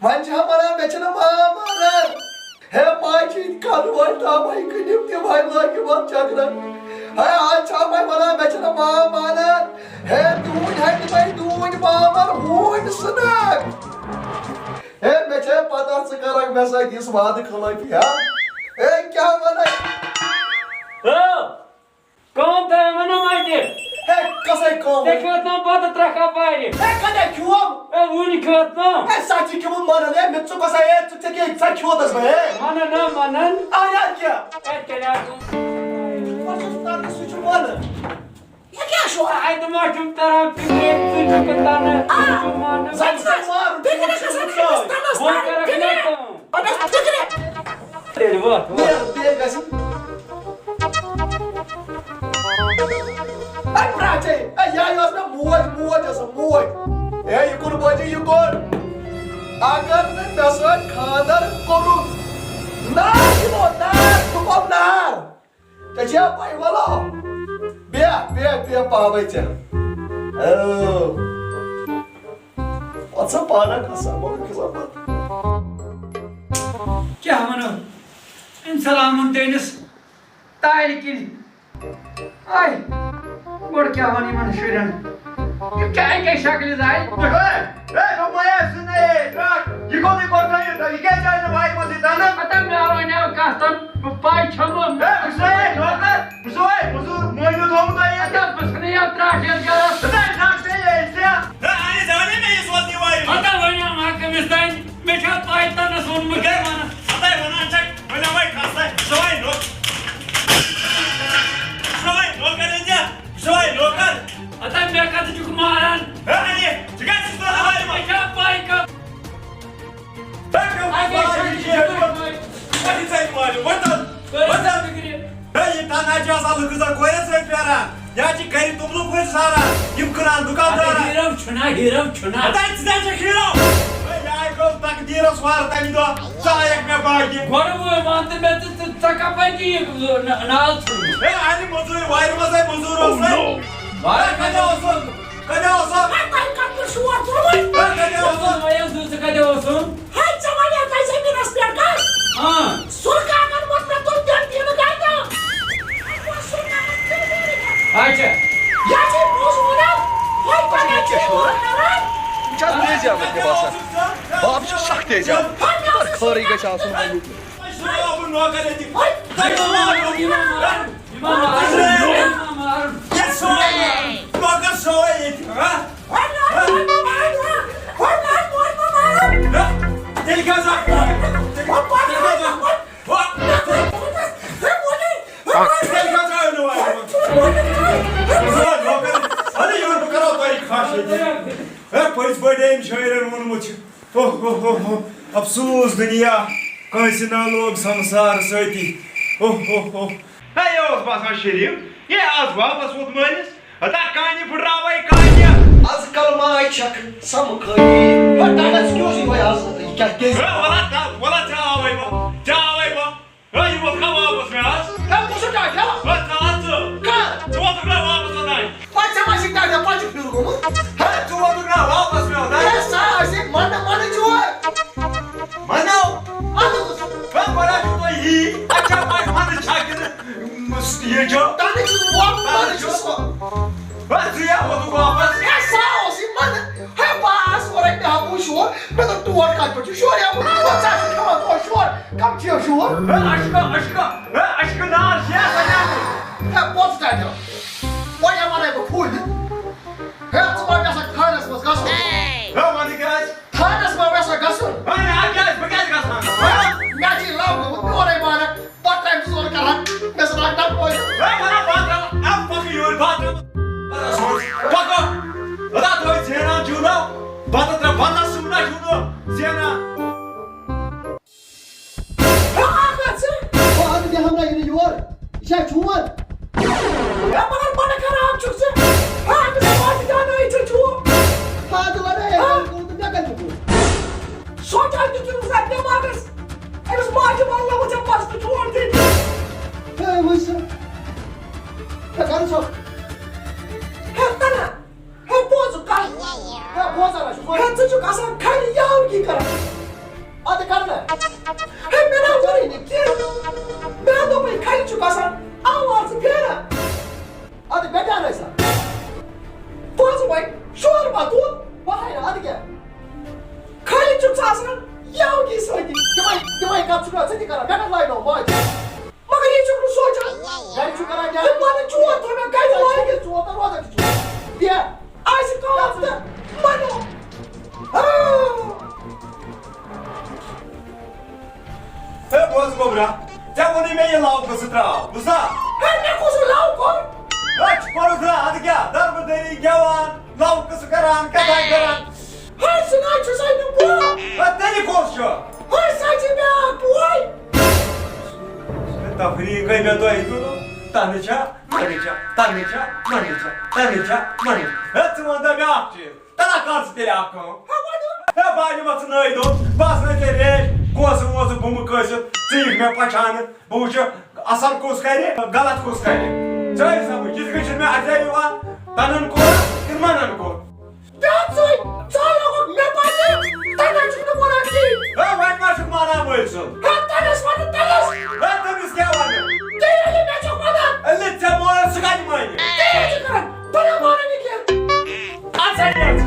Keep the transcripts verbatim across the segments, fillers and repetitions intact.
وۄنۍ چھا وَنان مےٚ چھِنہٕ ماما مانان؟ ہے ماجہِ ہِنٛدۍ کَن وٲلۍ تامَے کٕنِم تِمَے لٲگِم اَتھ چَکرَن۔ ہے آز چھا وۄنۍ وَنان مےٚ چھِنہٕ ماما مانان؟ ہے ڈوٗنۍ ہَے تِمَے ڈوٗنۍ مامَر ہوٗنۍ سٕنَکھ۔ ہے مےٚ چھے پَتہ ژٕ کَرَکھ مےٚ سۭتۍ یِژھ وعدٕ خلٲفی ہا؟ ہے کیٛاہ وَنَے؟ ہو! کٲم تھٲیِو وۄنۍ نہٕ وۄنۍ تہِ۔ ہے، کۄسٕے کٲم؟ ژےٚ کھیوٚت نا بَتہٕ ترٛےٚ کَپ وارِ؟ ہے، کَتہِ کھیوٚم؟ ہے، وُنہِ کھیوٚت نا؟ ہے، سَہ چھِ کھیوٚمُت مَنَن۔ ہے، مےٚ ژٕ کۄسٕے، ہے، ژٕ، ژےٚ کیٛاہ، ژےٚ کھیوٚتس بہٕ، ہے؟ مَنَن نا، مَنَن۔ اَہَن حظ کیٛاہ؟ ہے، تیٚلہِ حظ۔ بہٕ چھُس تَتہِ، سُہ چھُ مَنَن۔ یہِ کیٛاہ شورا؟ اَتہِ ما چھُم تَران فِکرِ، ژٕ چھُکھ تَنہٕ، آ، ژٕ چھُکھ مَنَن۔ سَہ چھُ مارُن، پِکنِک ژٕ چھُکھ گژھان، مارُن۔ پِکنِک گژھان۔ بہٕ کَرٕ کَتھ کٲم۔ اَدٕ حظ پِکنِک۔ تیٚلہِ وَتھ، وَتھ۔ نیرٕ، بیٚیہِ گژھِ۔ اے پرٛاچے، اے یہِ ٲس مےٚ موج، موج ٲسٕم، موج۔ اے یہِ کُن بوزِ، یہِ کُن۔ اگر نہٕ مےٚ سۭتۍ خانٛدر کوٚرُکھ، نار دِمو، نار، بہٕ گوٚو نار۔ ژےٚ چھےٚ پَے، وَلو۔ بیٚہہ، بیٚہہ، بیٚہہ، پاوَے ژےٚ۔ او۔ پَتہٕ سا پانہ کھسان، مگر کھسان پَتہٕ۔ کیٛاہ وَنو؟ اِنسان آمُت تٔمِس تالہِ کِنۍ۔ آے، گۄڈٕ کیٛاہ وَنہٕ یِمَن شُرٮ۪ن؟ یِم کیٛاہ اَکے شکلہِ زاے؟ ہے، ہے، دوٚپمَے ہے، سُہ نَے، ترٛٹھ۔ یہِ کوٚت، یہِ کوٚت تھٲیِو تُہۍ؟ یہِ کیٛازِ آیہِ نہٕ وارِ منٛزٕے دَنٛدَن؟ ہَتا مےٚ وَنیٛاو کَتھ تَن، بہٕ پَے چھَمہٕ۔ ہے، بہٕ چھُسَے ہے نوکر، بہٕ چھُسَے ہے مٔزوٗر، مٔہنیوٗ تھوٚومُت تۄہہِ ییٚتہِ۔ ہَتا بہٕ ژھٕنَے یَتھ ترٛٹھ یَتھ گَرَس۔ ہَتا ہے، ترٛٹھ پیٚیہِ أسۍ تہِ۔ ہے، اَسہِ زانَے مےٚ یہِ سوزنہِ وارِ منٛز۔ ہَتا وَنیٛاو ہا کٔمِس تانۍ، مےٚ چھا پَے تَنَس ووٚنمُت ہے، یہِ وَنان۔ ہَتا ہے، وَنان چھَکھ، وَنیٛاوَے کَس تانۍ، بہٕ چھُسَے ہے نوکر۔ بہٕ چھُسَے ہے نوکر ییٚتہِ، بہٕ چھُسَے ہے نوکر۔ ہَتا مےٚ کَتہِ چھُکھ ماران؟ ہے، اَدِ، ژٕ کیٛازِ چھُکھ وَنان وارِ منٛز؟ مےٚ چھا پَے کَتھ؟ ہے، کیٛاہ اَدٕ وَنان چھُ یہِ یہِ شیخ؟ وَنان۔ وۄنۍ چھُ ژےٚ مالیُن، وۄنۍ تَل، وۄنۍ تَل۔ فِکرِ۔ ہے، یہِ تَنہٕ چھِ آسان لُکھ زَن کورٮ۪ن سۭتۍ پھیران، یا چھِ گَرِ توٚملہٕ پھٔلۍ ساران، یِم کٕنان دُکاندارَن۔ اَدٕ ہیٖرو چھُنا، ہیٖرو چھُنا۔ ہے، ژٕ تہِ چھَکھ ہیٖرو۔ ہے، یہِ آیہِ گوٚو تقدیٖرَس وار تَمہِ دۄہ، ژٕ آیَکھ مےٚ باگہِ۔ گۄڈٕ وۄنۍ وَن تہٕ مےٚ، ژٕ، ژٕ، ژےٚ کَپٲرۍ چھِ یہِ نا-، نال ژھٕنمُت؟ ہے، اَنہِ مٔزوٗرۍ، وارِ منٛزَے مٔزوٗر اوس ہے۔ وارِ ہے، کَتہِ اوسُن؟ کَتہِ اوسُن؟ ہے، تۄہہِ کَتہِ پٮ۪ٹھ شور ترٛوومُت؟ ہے، کَتہِ اوسُن؟ وۄنۍ ییٚلہِ ژٕ، ژٕ کَتہِ اوسُن؟ ہے، ژےٚ وَنیٛاو تۄہہِ زٔمیٖنَس پٮ۪ٹھ گژھ۔ ہاں۔ سُرٕ کاکَن ووٚن مےٚ تُل تیٚلہِ تیٖنہٕ گَرِ تام۔ اچھا۔ یہِ چھِ پوٚز وَنان، ہے، پَگاہ چھِ یہِ وَنان۔ یہِ چھا تیزیاب مےٚ باسان؟ باب چھُ سَخ تیزیاب۔ ہے، مےٚ خٲرٕے گژھِ آسُن وۄنۍ ییٚتہِ۔ ہے، ہے، ہے، ہے، ہے، ہے۔ تیٚلہِ کیٛاہ سا؟ تیٚلہِ کیٛاہ سا؟ تیٚلہِ کیٛاہ سا؟ اَدٕ یورٕ بہٕ کَرو تۄہہِ خاص ییٚتہِ۔ ہے، پٔزۍ پٲٹھۍ أمۍ شٲعرَن ووٚنمُت چھُ۔ اوہ، اوہ، اوہ، اوہ، افسوس دُنیا، کٲنٛسہِ نہ لوگ سمسار سۭتی۔ اوہ، اوہ، اوہ۔ ہے، یہِ اوس باسان شریٖف، یہِ آز واپس ووت مٲلِس۔ ہتا کانہِ پھٕٹراوَے کانہِ۔ از کل ما چھکھ سمکھٲنی۔ ہے، ٹاٹا، excuse me، وۄنۍ آز یہِ کیٛاہ کیٛازِ؟ ہے، وَلہ، وَلہ، ژےٚ آوَے وۄنۍ، ژےٚ آوَے وۄنۍ۔ ہے، یہِ ووت کھا واپس مےٚ آز؟ ہے، کُس چھُ ٹاٹا؟ ہے، ژٕ آز ژٕ۔ کَر؟ ژٕ ووتُکھ نا واپس اوٚتانۍ؟ وۄنۍ ژےٚ ما چھِ ٹاٹا پَتہٕ چھُ پھِرٕ گوٚمُت؟ ہے، ژٕ ووتُکھ نا واپس مےٚ اوٚتانۍ؟ ہے، سا ٲسِکھ مَنٛڈٕ مَنٛڈٕ چور۔ مَنٛڈٕ؟ اَدٕ اوس۔ ہے، گۄڈٕ چھُ تۄہہِ یی۔ اَتہِ چھا پَے مَنٛڈٕ چھا کِنہٕ یہِ چھُ؟ تَتہِ چھُ ووت، مَنٛڈٕ چھُ سُہ۔ ہے، ژٕ یا ووتُکھ واپس؟ ہے، سا اوس یہِ مَنٛڈٕ۔ ہے، بہٕ آس اورَے، مےٚ ہا بوٗز شور۔ مےٚ دوٚپ، ٹوٹھ کَتہِ پٮ۪ٹھ چھُ شور یِوان؟ وۄنۍ ژٕ آسکھ کھٮ۪وان تورٕ شور، کَم چھِ یہِ شور؟ ہے، عشقہٕ، عشقہٕ، ہے، عشقہٕ نار چھِ یا سَجان؟ ہے، پوٚز کَتہِ؟ وۄنۍ ہا وَنَے بہٕ کھوٗلِتھ۔ ہے، ژٕ ما یَژھکھ تھانَس منٛز گژھُن؟ ہے، وَنہٕ کیٛازِ؟ تھانَس ما یَژھکھ گژھُن؟ ہے، ہے، کیٛازِ؟ بہٕ کیٛازِ گژھٕ ہا؟ ہے، مےٚ چھِ لَو گوٚمُت، مےٚ ووٚنُے پانَے۔ پتہٕ ترٛامہِ زٕ ژور کران، مےٚ سۭتۍ رٹان پوش۔ ہے، وَلہ، بہٕ ترٛاوٕ، اَمہِ پَتہٕ یورٕ، بہٕ ترٛاوٕ۔ پَکو۔ وَلہ، تُہۍ زینان چھِو نا، بَتہٕ ترٛاو، بَتَس سُمبرا چھِو نا زینان۔ ہے، اَکھ ہَتھ ژٕ۔ بہٕ اَنہٕ یہِ ہمراہ یہِ نہٕ یور۔ یہِ چھا چون؟ ہے، مگر بَڑٕ خراب چھُکھ ژٕ۔ ہے، اَتھ چھِ دَپان، یہِ دیٛاونٲیِتھ ژےٚ چون۔ ہا، ژٕ وَنہٕ، ہے، ہا؟ مےٚ کوٚر تہٕ مےٚ کَتہِ کوٚر؟ سونٛچان تہِ چھُنہٕ زَن دٮ۪ماغَس۔ أمِس ماجہِ وَنہٕ لوگُن ژےٚ بَس تہٕ چون تہِ۔ ہے، وٕچھ سا۔ ہے، کَرٕ سا۔ ہے، تَنہ۔ ہے، بوزُن کَتھ۔ ہے، بوزان ہا چھُس، وۄنۍ۔ ہے، ژٕ چھُکھ آسان خٲلی یاوگی کَران۔ اَدٕ کَر نہ۔ ہے، مےٚ نہ ووٚنُے نہٕ کینٛہہ۔ مےٚ ہا دوٚپُے، کھَلہِ چھُکھ آسان آوارٕ ژٕ پھیران۔ اَدٕ مےٚ کیٛاہ نَے سا؟ بوز وۄنۍ، شور ما تُل؟ وۄنۍ ہاے نہ، اَدٕ کیٛاہ؟ کھَلہِ چھُکھ ژٕ آسان یَوکی سۭتی۔ تِمَے، تِمَے کَتھٕ چھُکھ ژٕ تہِ کَران۔ مےٚ کَتھ لاینو ماجہِ؟ مگر یہِ چھُکھ نہٕ سونٛچان۔ گَرِ چھُ کَران کیٛاہ؟ ہے، پَنٕنۍ چوب تھٲو مےٚ گَرِ لٲگِتھ۔ چوب تہٕ روزان تہِ چوب۔ بیٚہہ۔ آسہِ کٲم تہٕ وَنو۔ آ۔ ہے، بوز گوٚبرا، ژےٚ ووٚنُے مےٚ یہِ لَو قٕصہٕ ترٛاو، بوٗزتھا؟ ہے، مےٚ کُس لَو کوٚر؟ ہے، ژٕ کوٚرُتھ نا، اَدٕ کیٛاہ؟ دَربہٕ دٔری گٮ۪وان، لَو قٕصہٕ کَران، کَتھا کَران۔ ہے، سُہ نہ چھُسَے نہٕ بہٕ۔ ہے، تیٚلہِ کُس چھُ؟ ہے، سۄ چھِ بیٛاکھ بوے۔ ہے، تفریٖقٕے مےٚ تۄہہِ دیُت۔ تَنہٕ چھا، مَنہٕ چھا، تَنہٕ چھا، مَنہٕ چھا، تَنہٕ چھا، مَنہٕ چھا۔ ہے، ژٕ وَن تہٕ مےٚ اَکھ چیٖز۔ تَلہ کر ژٕ تیٚلہِ اَکھ کٲم۔ ہے، بہٕ اَنہٕ یِمَن ژٕ نٲے دۄن، بہٕ آسہٕ نَے ژےٚ ریش، گوسہٕ ووسہٕ بُمہٕ کٲسِتھ، ژٕ یِکھ مےٚ پَچھانہٕ، بہٕ وٕچھٕ اَصٕل کُس کَرِ، غلط کُس کَرِ۔ ژٕ ٲسۍ سَمٕجھ، یِتھ کٔنۍ چھُنہٕ مےٚ اَتھِ یِوان، تَنَن کوٚر کِنہٕ مَنَن کوٚر؟ بیٛاکھ ژٕے، ژٕ لوگُکھ مےٚ پَتہٕ، تَنَن چھُکھ نہٕ وَنان کِہیٖنۍ۔ ہے، وۄنۍ ما چھُکھ مانان مٲلۍ سُنٛد؟ ہے، تَنَس وَنہٕ تَنَس۔ ہے، تٔمِس کیٛاہ وَنہٕ؟ تیٚلہِ ییٚلہِ مےٚ چھُکھ وَنان۔ ہے، ژےٚ مول سُہ کَتہِ مانہِ؟ تیٚلہِ چھُ کَران، بہٕ نہ مانان یہِ کینٛہہ۔ اَدٕ سا نیرٕ ژٕ۔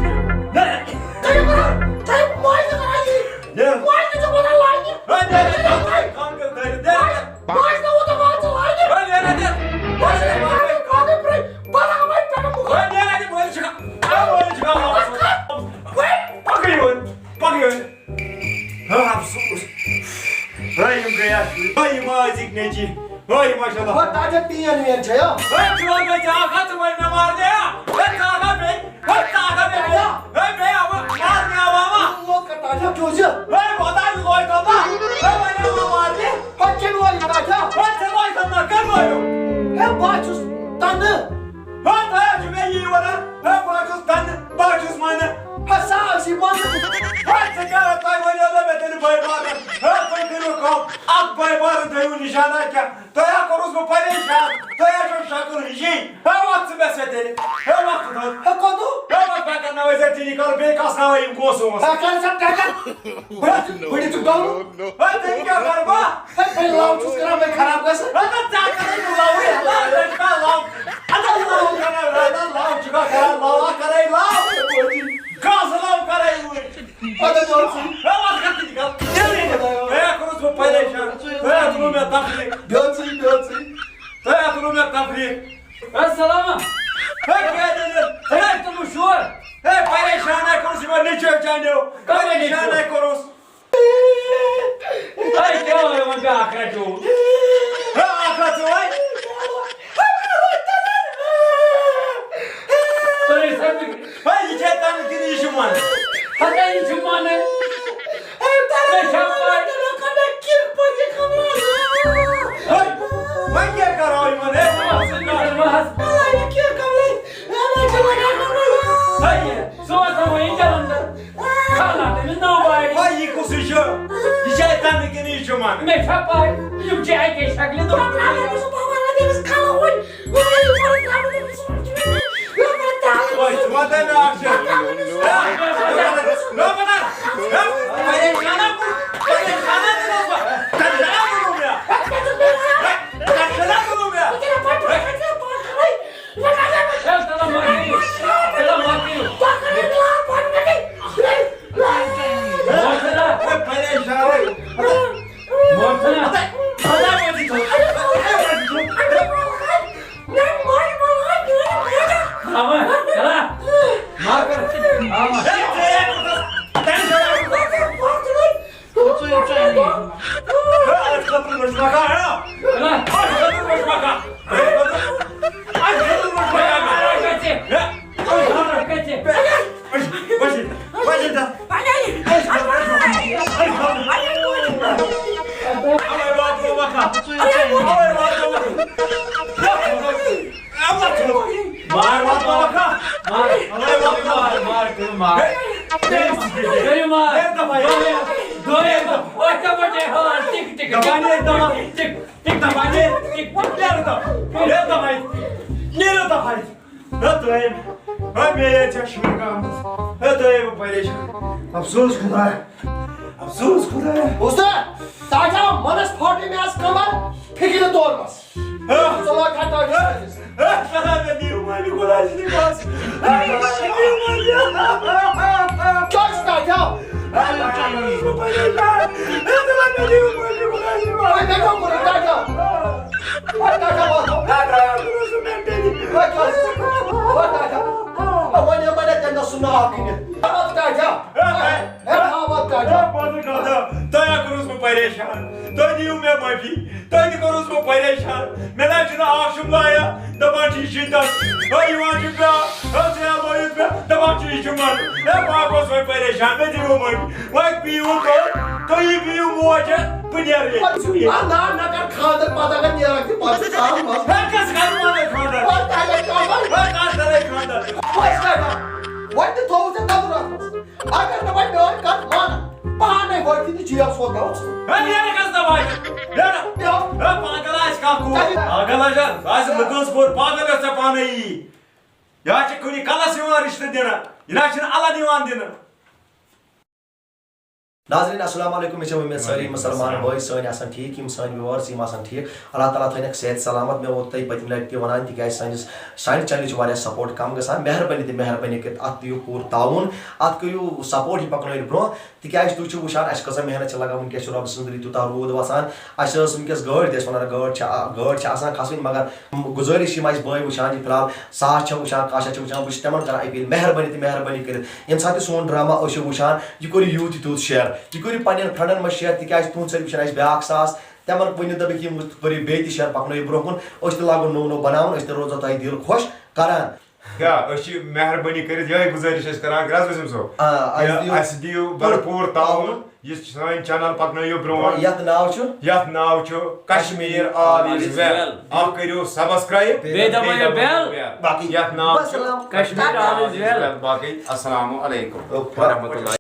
نیرٕ۔ تۄہہِ کران، تۄہہِ ماجہِ کران یہِ۔ نیرٕ۔ ماجہِ چھِ وَنان لاینہِ۔ ہے، نیرٕ۔ ماجہِ، خانٛدر دٲرِتھ، نیرٕ۔ ماجہِ نہ ووت ماجہِ لاینہِ۔ ہے، نیرٕ۔ ماجہِ نہ ووت ماجہِ پرٛٲے۔ بَلاوَے پٮ۪ٹھ مُخ۔ ہے، نیرٕ، نیرٕ، مٲلۍ چھُ کھا-، ہے، مٲلۍ چھُ کھا-، وۄنۍ پَکٕے وۄنۍ، پَکٕے وۄنۍ۔ ہا، افسوس۔ ہا، یِم گٔے اَتھ شُرۍ۔ ہا، یِم آے أزِکۍ نیٚچِوۍ۔ ہا، یِم ماشاء اللہ۔ ہا، تاجا پین وین چھےٚ، ہا؟ ہے، چون گٔے ژےٚ اکھ ہتھ، ژٕ وَن مےٚ مارنہِ، ہا؟ ہے، ژٕ اکھ ہتھ بیٚیہِ۔ ہے، ژٕ اکھ ہتھ بیٚیہِ۔ تاجا۔ ہے، بیٚیہِ آوٕ مارنہِ آوٕ، آوٕ۔ لوٚگ کَتھ تاجا، ٹوٗزِ۔ ہے، وۄنۍ تاجہِ لوے توٚتام۔ ہے، وۄنۍ آوٕ مارنہِ۔ ہے، کٔمۍ لوے تاجا؟ ہے، ژےٚ لوے توٚتام، کٔمۍ لویو؟ ہے، بہٕ ہا چھُس تَنہٕ۔ ہے، تۄہہِ حظ چھُ مےٚ یی وَنان، ہے، بہٕ حظ چھُس دَنٛدٕ، بہٕ حظ چھُس وَنان۔ ہے، سا ٲسی منٛزٕ۔ ہے، ژٕ کیٛاہ، تۄہہِ وَنیو نہ مےٚ تیٚلہِ بٲے بارَن؟ ہے، تُہۍ کٔرِو کٲم، اَکھ بٲے بارَن تھٲیِو نِشانہ کیٛاہ؟ تۄہہِ ہا کوٚرُس بہٕ پریشان، تۄہہِ ہا چھو شکل ہِشی۔ ہے، وۄتھ ژٕ مےٚ سۭتۍ تیٚلہِ۔ ہے، وۄتھ ژٕ تھوٚد۔ ہے، کوٚت؟ ہے، وۄتھ، بہٕ کَرناوَے ژےٚ ٹیلی کال، بیٚیہِ کَسناوَے یِم گوسہٕ ووسہٕ۔ ہے، کَر سا ٹَکَر۔ بٔڑِتھ، بٔڑِتھ چھُکھ ڈَلُن۔ ہے، تیٚلہِ کیٛاہ کَرٕ بہٕ؟ ہے، تیٚلہِ لَو چھُس کَران، مےٚ خراب گژھِ۔ ہے، تہٕ ژےٚ کَرَے نہٕ لَوٕے، ہے، تہٕ ژےٚ چھُکھ لَو۔ ہے، تہٕ لَو کَران، ہے، تہٕ لَو چھُکھ کَران، لَو ہا کَرَے لَو۔ گاسہٕ لَو کَرَے وٕنۍ۔ پَتہٕ بیوٚل ژٕے۔ ہے، وَلہٕ کَتھ تہِ کَتھ۔ ہے، کوٚرُس بہٕ پریشان۔ ہے، تُلُو مےٚ تفریٖق۔ بیوٚل ژٕے، بیوٚل ژٕے۔ ہے، تُلُو مےٚ تفریٖق۔ السلام۔ ہے، کیٛاہ دٔلیٖل؟ ہے، تُلُو شور۔ ہے، پریشان ہے کوٚرُس یِمو نیٚچویو چانیو۔ کَمَے نیٚچویو؟ پریشان ہے کوٚرُس۔ تۄہہِ کیٛاہ وَنو وۄنۍ بیٛاکھ رَٹیو؟ ہے، اَکھ ہَتھ ژٕ وۄنۍ۔ تُہۍ ٲسِو ہے، یہِ چھا تَنہٕ کِنہٕ یہِ چھُ مَنہٕ؟ ہَتا یہِ چھُ مَنہٕ۔ مےٚ چھا پَے؟ ہے، وۄنۍ کیٛاہ کَرو یِمَن؟ ہے، وۄنۍ ٲسٕے کَرو۔ ہے، سُہ اوس تھاوان یہِ جَلَندَر۔ کھالان تٔمِس نٔو باڈی۔ وۄنۍ یہِ کُسٕے چھُ؟ یہِ چھا تَنہٕ کِنہٕ یہِ چھُ مَنہٕ؟ مےٚ چھا پَے؟ یِم چھِ اَکے شکلہِ دۄن۔ وۄنۍ ژٕ وَن تہٕ مےٚ اَکھ چیٖز۔ ہے، ہے، پریشانہ کُن، پریشانہ تہِ روٗز بہٕ۔ تَتہِ چھَنا ووٚنُم مےٚ؟ ہے، تَتہِ چھَنا ووٚنُم مےٚ؟ ہے، تَلہ مَکلیو، تَلہ مَکلیو۔ ہے، پریشانٕے۔ مۄخصر۔ اَوا، چلا۔ مۄخصر۔ اَوا۔ ہے، ژٕ ہے کوٗتاہ ٹینشن۔ ژٕ، ژٕ۔ ہے، اَسہِ خٲطرٕ وٕچھ مکان، ہے۔ چلا۔ اَسہِ خٲطرٕ وٕچھ مکان۔ اَسہِ خٲطرٕ، اَسہِ خٲطرٕ وٕچھ مکان۔ ہے، اَسہِ خٲطرٕ۔ وٕچھ، وٕچھ، وٕچھ۔ ہے دوٚیِم، ہے مےٚ ییٚتہِ چھا شُر گامَس۔ ہے دوٚیِم بہٕ پریشان۔ افسوس خدایا، افسوس خدایا۔ استاد، تاجا منس پھاٹے مےٚ از کمر، فکرِ تور مس۔ ہا؟ ژٕ لاگ کھا تاجا۔ ہا؟ ہا؟ مےٚ دِیِو معٲفی، خداے سٕنٛدِ پاسہٕ۔ ہا؟ مےٚ دِیِو معٲفی۔ کیٛاہ چھُ تاجا؟ ہا؟ مےٚ دِیِو معٲفی، خداے سٕنٛدِ پاسہٕ۔ وۄنۍ مےٚ کیٛاہ کوٚرُتھ تاجا؟ وۄنۍ تاجا وَن۔ ہا؟ ترٛاو، ترٛاو سُہ مےٚ ڈٔلِتھ۔ وۄنۍ کیٛاہ؟ وۄنۍ تاجا۔ وۄنۍ یِمَے نہٕ تَمہِ دۄہ سُہ ناو کٕنِتھ۔ وۄنۍ تاجا۔ ہا؟ ہے، ہاو تاجا۔ بہٕ حظ کرٕ خطا۔ تۄہہِ ہا کوٚرُس بہٕ پریشان۔ تُہۍ دِیِو مےٚ معٲفی۔ تۄہہِ تہِ کوٚرُس بہٕ پریشان۔ مےٚ نہ حظ چھُنہٕ آکھ شُبلایا۔ دَپان چھِ یہِ چھُے تَس۔ ہے، یِوان چھُ بیٛاکھ۔ ہے، ژٕ ہا لٲیِتھ مےٚ۔ دَپان چھِ یہِ چھُ مَرُن۔ ہے، بہٕ ہا گوس وۄنۍ پریشان۔ مےٚ دِیِو معٲفی۔ وۄنۍ بِہِو تُہۍ۔ تُہۍ بِہِو موج ہٮ۪تھ۔ بہٕ نیرٕ ییٚتہِ۔ آ، نہ، مےٚ کر خانٛدر پتہٕ اگر نیرکھ تہِ پتہٕ چھُ سہل مسلہٕ۔ ہے، کَس کَرٕ پانَے خانٛدر؟ وۄنۍ کَرے خانٛدر۔ ہے، کَس کَرے خانٛدر؟ وۄنۍ کَرے خانٛدر؟ وۄنۍ تہِ تھوٚوُتھ ژےٚ نظر اَتھ منٛز۔ اگر نہٕ وۄنۍ میٲنۍ کتھ مانن، پانے وٲتۍ تہٕ جیل سوزناوُن ژٕ۔ ہے، نیرٕ گژھ نا وۄنۍ۔ نیرٕ۔ بیٚہو۔ ہے، پاگل آسہِ کانٛہہ کوٗر۔ کیٛازِ؟ پاگل آسہِ، آسہِ لُکن ہٕنٛز کوٗر، پاگل یۄس ژےٚ پانَے یی۔ یا چھِ کُنہِ کلس یِوان رِشتہٕ دِنہٕ، یہِ نہ چھِنہٕ الگ یِوان دِنہٕ۔ ناظرین، السلام علیکم۔ مےٚ چھےٚ وۄمید سٲری وعلیکم مُسلمان السلام۔ بٲے سٲنۍ آسن ٹھیٖک، یِم سٲنۍ viewers یِم آسن ٹھیٖک۔ اللہ تعالیٰ تھٲینَکھ صحت سلامت۔ مےٚ ووت تۄہہِ پٔتمہِ لٹہِ تہِ وَنان، تِکیٛازِ سٲنِس، سانہِ channelٕچ واریاہ support کم گژھان۔ مہربٲنی تہٕ مہربٲنی کٔرِتھ اَتھ دِیِو پوٗرٕ تعاوُن، اَتھ کٔرِو support یہِ پَکنٲیِتھ برٛونٛہہ، تِکیٛازِ تُہۍ چھِو وٕچھان اَسہِ کۭژاہ محنت چھِ لگان۔ وٕنکیٚس چھُ رۄبہٕ سٕنٛدِ ذٔریعہٕ تیوٗتاہ روٗد وَسان۔ اَسہِ ٲس وٕنکیٚس گٲڑۍ تہِ، أسۍ وَنان گٲڑۍ چھِ آ-، گٲڑۍ چھِ آسان کھَسٕنۍ، مگر گُزٲرِش چھِ یِم اَسہِ بٲے وٕچھان چھِ، فی الحال ساس چھےٚ وٕچھان، کاشا چھِ وٕچھان، بہٕ چھُس تِمن کران appeal، مہربٲنی تہٕ مہربٲنی کٔرِتھ ییٚمہِ ساتہٕ تہِ سون drama ٲسِو وٕچھان، یہِ کٔرِو یوٗت تہٕ تیوٗت share، یہِ کٔرِو پننٮ۪ن friendن منٛز share، تِکیٛازِ تُہُنٛد سۭتۍ وٕچھن اَسہِ بیٛاکھ ساس، تِمن ؤنِو، دَپٕکھ یِم کٔرِو بیٚیہِ تہِ share، پکنٲیِو برٛونٛہہ کُن، أسۍ تہِ لاگو نوٚو نوٚو بناوُن، أسۍ تہِ روزو تۄہہِ دِل خۄش کران۔ یا أسۍ چھِ مہربٲنی کٔرِتھ یِہوٚے گُزٲرِش أسۍ کران، گرٛٮ۪س وٲسِم صٲب۔ آ، اَسہِ یا دِیِو اَسہِ دِیِو بھرپوٗر تعاوُن، یہِ سٲنۍ channel پکنٲیِو برٛونٛہہ۔ یَتھ ناو چھُ یَتھ ناو چھُ کشمیر All Is Well۔ اکھ کٔرِو subscribe، بیٚیہِ دبٲیِو bell۔ باقٕے یَتھ ناو چھُ وسلام۔ Kashmir All Is Well۔ باقٕے السلام علیکم ورحمۃ اللہ۔